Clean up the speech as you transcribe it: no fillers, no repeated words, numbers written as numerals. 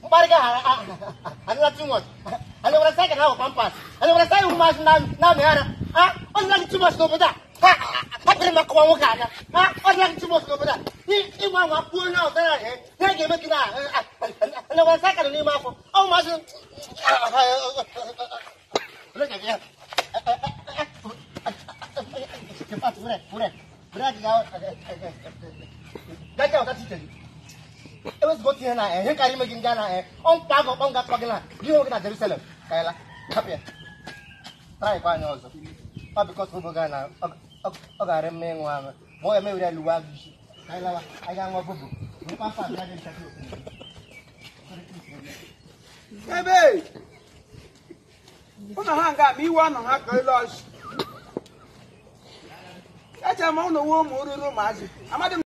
Mkparị gị adịla too much. Anyị nwere saịkị na ahụ pampas. Anyị nwere saịkị ụmụazị na-amị ara. Ọ dịla gị too much n'obodo a. Ha hapụrụ m akọwa nwoke anya. Ọ dịla gị too much n'obodo a. Ịnwa nwa kwuo onye ọzọ na ihe ihe ga-eme gị na anyị nwere saịkị nọ n'ime afọ. Ọ ụmụazị. Ewezuga otu ihe na ihe karịa ime gị nga na ọ mkpa agụ ọkpọ nga akpọ gị na gị nwe gị na Jerusalem ka ya la hapụ ya traịkwa anya ọzọ ọ bikọs ụbụ ga na ọ gara mma ịṅụ aṅụ ma ọ ga-emewere ya luwa agụ isi ka anyị lawa anyị ga-aṅụ bụbụ nkwa afọ abịa gị nchakị. Ebe ụnụ ha nga ma iwe ọnụ ha ka elu ọchị. Eche m ụnụ wuo ụmụ ruru ụmụazị amadị m.